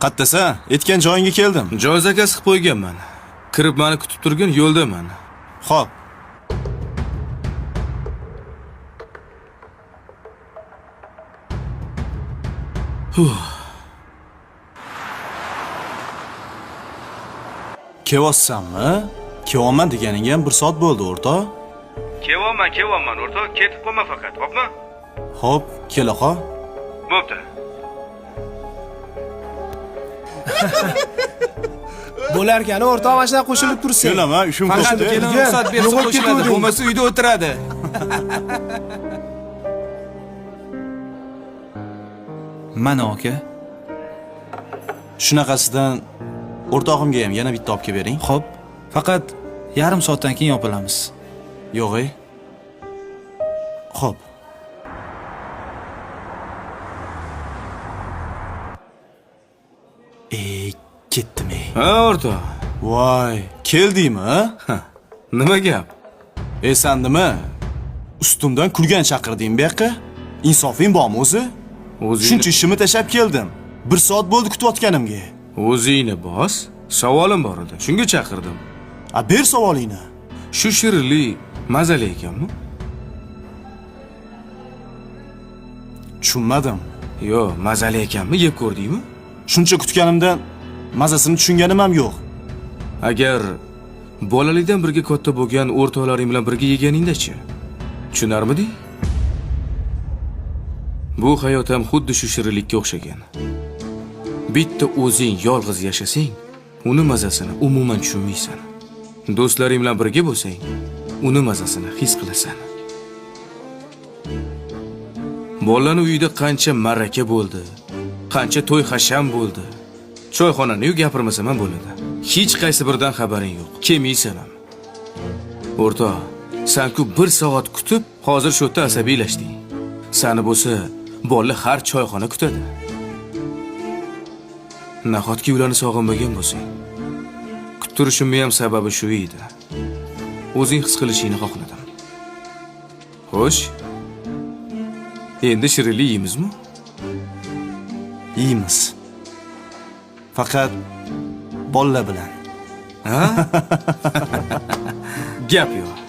Qattasan? Aytgan joyingga keldim. Joy zakaz qilib qo'yganman. Kirib meni kutib turgin, yo'ldaman. Xo'p. Kelyapsanmi? Kelyapman deganingga ham 1 soat bo'ldi, o'rtoq. Kelyapman, kelyapman, o'rtoq, ketib qolma faqat, xo'pmi? Xo'p, kela qol. Bo'pti. Bo'larkan, o'rtoq, mana shunaqa qo'shilib tursin. Kelaman, ishim Faqat ko'pda. kelin ruxsat bersa Yo'qolib qo'shiladi, ketuvding. bo'lmasa uyda o'tiradi. Mana aka. Shunaqasidan o'rtog'imga ham yana bitta olib kelib bering. Xo'p, faqat yarim soatdan keyin yopilamiz. Yo'q, ey. Xo'p. Ey, ketdim ey. Ha, o'rtoq. Voy, keldingmi? Nima gap? E sen nima? Ustimdan kulgan chaqirding bu yoqqa? Insofing bormi o'zi? O'zingni Shuncha ishimni tashlab keldim. 1 soat bo'ldi kutayotganimga. O'zingni bos. Savolim bor edi. Shunga chaqirdim. A ber savolingni. Shu shirinlik mazali ekanmi? Tushunmadim. Yo'q, mazali ekanmi? Yeb ko'rdingmi? Shuncha kutganimdan mazasini tushunganim ham yo'q. Agar bolalikdan birga katta bo'lgan o'rtoqlaring bilan birga yeganingda-chi? Tushunarmiding? Bu hayot ham xuddi shu shirinlikka o'xshagan. Bitta o'zing yolg'iz yashasang, uni mazasini umuman tushunmaysan. Do'stlaring bilan birga bo'lsang, uni mazasini his qilasan. Bolalarni uyida qancha ma'raka bo'ldi, qancha to'y hasham bo'ldi. Choyxonani-yu gapirmasam ham bo'ladi. Hech qaysi biridan xabaring yo'q. Kelmaysan ham. O'rtoq, sen-ku 1 soat kutib, hozir shu yerda asabiylashding. Sani bo'lsa, bola har choyxona kutadi. Nahotki ularni sog'inmagan bo'lsang? Kuttirishimning ham sababi shu edi. O'zing his qilishingni xohladim. Xo'sh. Endi shirinlik yeymizmi? Yeymiz. Faqat bolalar bilan. Ha? Gap yo'q.